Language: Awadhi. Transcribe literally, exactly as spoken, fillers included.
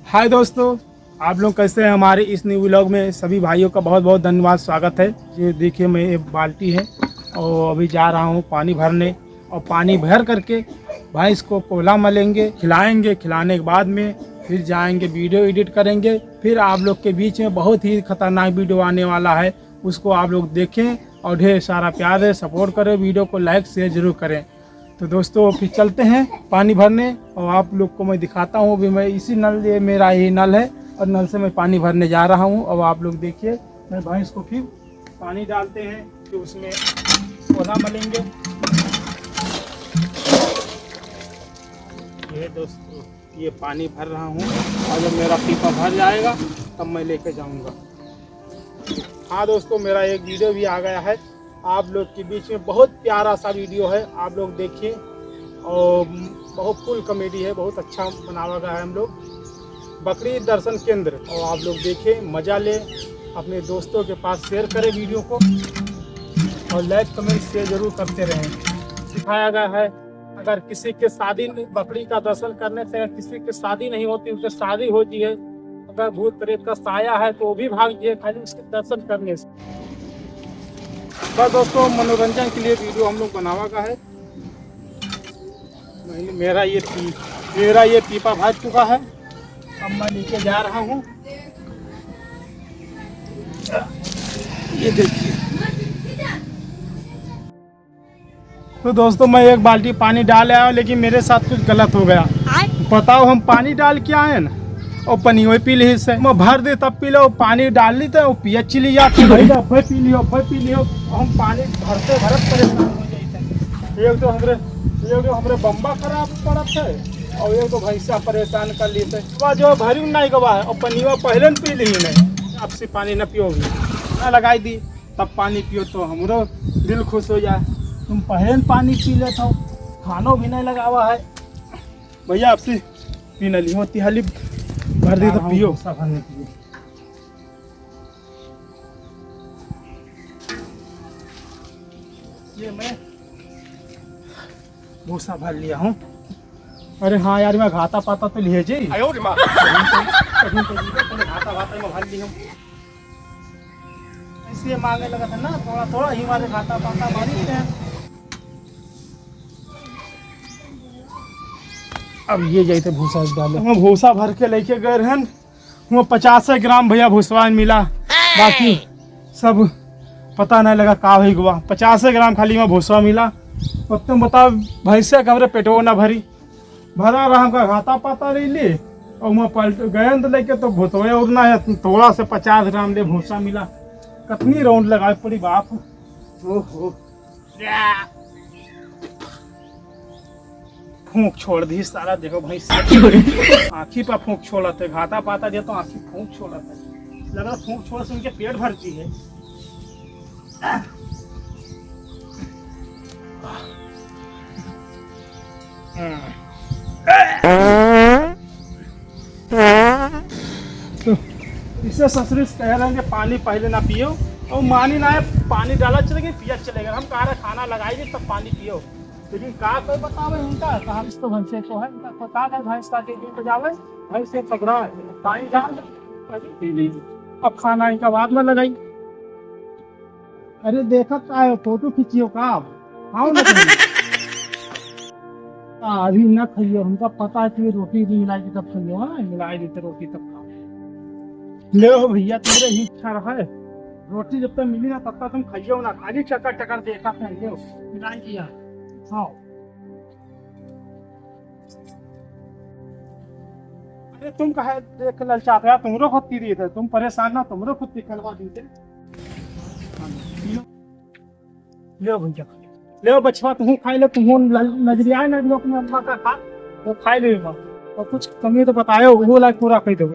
हाय दोस्तों, आप लोग कैसे हैं? हमारे इस न्यू व्लॉग में सभी भाइयों का बहुत बहुत धन्यवाद, स्वागत है। ये देखिए, मैं, ये बाल्टी है और अभी जा रहा हूँ पानी भरने। और पानी भर करके भैंस को कोला मलेंगे, खिलाएंगे। खिलाने के बाद में फिर जाएंगे, वीडियो एडिट करेंगे। फिर आप लोग के बीच में बहुत ही खतरनाक वीडियो आने वाला है, उसको आप लोग देखें और ढेर सारा प्यार दें, सपोर्ट करें, वीडियो को लाइक शेयर जरूर करें। तो दोस्तों, फिर चलते हैं पानी भरने और आप लोग को मैं दिखाता हूँ। अभी मैं इसी नल, ये मेरा ही नल है और नल से मैं पानी भरने जा रहा हूँ। अब आप लोग देखिए, मैं भैंस को फिर पानी डालते हैं, फिर उसमें कोला मलेंगे। ये दोस्तों, ये पानी भर रहा हूँ और जब मेरा पीपा भर जाएगा तब मैं लेके जाऊँगा। हाँ दोस्तों, मेरा एक वीडियो भी आ गया है आप लोग के बीच में, बहुत प्यारा सा वीडियो है, आप लोग देखिए। और बहुत फुल कॉमेडी है, बहुत अच्छा बनावा गया है हम लोग बकरी दर्शन केंद्र। और आप लोग देखें, मज़ा लें, अपने दोस्तों के पास शेयर करें वीडियो को और लाइक कमेंट शेयर जरूर करते रहें। सिखाया गया है, अगर किसी के शादी नहीं, बकरी का दर्शन करने से अगर किसी की शादी नहीं होती, उसकी शादी होती है, अगर भूत प्रेत का साया है तो वो भी भाग जाए खाली उसके दर्शन करने से। बस दोस्तों, मनोरंजन के लिए वीडियो हम लोग बनावा का है। नहीं, मेरा ये पी-, मेरा ये पीपा भर चुका है, अब मैं लेके जा रहा हूँ। ये देखिए। तो दोस्तों, मैं एक बाल्टी पानी डाल आया हूँ, लेकिन मेरे साथ कुछ गलत हो गया। आय? बताओ, हम पानी डाल के आए ना, और पनियो पी ली से, मैं भर दे तब पी ले, और पानी डाल ली तो पिया चली जाती। भाई, अब्बे पी लियो, अब्बे पी लियो, हम पानी भरते भरत परेशान हो जाते। एक तो हमरे, एक तो हमरे बम्बा खराब पड़त है, और एक तो भैंसा परेशान कर ली थे। वह जो भरी नहीं गवा है, और पनिया पहले न पी ली नहीं, अब से पानी न पियोगी, ना लगाई दी। तब पानी पियो तो हमरो दिल खुश हो जाए। तुम पहले न पानी पी लेत हो, खानो भी नहीं लगावा है। भैया, आपसे पी न ली होती, हाली भर दे तो पियो। भूसा भरने के लिए। ये मैं भूसा भर लिया हूँ। अरे हाँ यार, मैं घाता पाता तो लिए जी। आयो रे माँ। कहीं तो, कहीं तो, पहले घाता वाता में भर ली हम। इसलिए मांगे लगा था ना, थोड़ा थोड़ा ही मारे घाता पाता मारी थे। अब ये जाते भूसा डाले। हम भूसा भर के लेके गए रहन, वहाँ पचास ग्राम भैया भूसवा मिला, बाकी सब पता नहीं लगा का हो गवा। पचास ग्राम खाली वहाँ भूसवा मिला। अब तुम बताओ, भैंसे के हमरे पेटवो ना भरी, भरा रहा हमका घाता पाता रही ले, और वहाँ पलट गए तो लेके तो भूसवा और ना है, थोड़ा से पचास ग्राम ले भूसा मिला। कितनी राउंड लगाए पड़ी बाप। ओहो। फूंक छोड़ दी सारा, देखो भाई, आँखी पर फूंक छोड़त है, घाता पाता दिया तो आँखी फूंक छोड़त है। लगा फूंक छोड़ से उनके पेट भरती है। तो इसे ससुरी से कह रहे हैं कि पानी पहले ना पियो, और मानी ना है, पानी डाला चले गए, पिया चले गए। हम कहा रहे खाना लगाई दी तब पानी पियो, लेकिन का कोई बतावे उनका, तो हम इस तो भैंसे को है, उनका पता है भैंस का के दिन बजावे, भैंस से पकड़ा है, पानी डाल दे, पहले पी ली, अब खाना इनका बाद में लगाई। अरे देखत का है, फोटो खींचियो का आप? आओ ना कहीं। आ, अभी ना खाइयो, हमका पता है कि रोटी भी मिलाई के तब खाइयो, हाँ? मिलाई देते रोटी तब खाओ। ले हो भैया, तुम्हारे ही इच्छा रहा है। रोटी जब तक मिली ना, तब तक तुम खाइयो ना, खाली चक्कर चक्कर देखा खाइयो। मिलाई दिया, खाओ। अरे तुम काहे देख ललचात हो यार, तुमरो खुद पी रही थे, तुम परेशान ना, तुमरो खुद निकलवा दी थे। ले भैया, ले बचवा, तुम खाई ले, तुम नजरिया है ना लोग में अम्मा का खा, तो खाई ले बा। और कुछ कमी तो बतायो, वो लायक पूरा कर दो।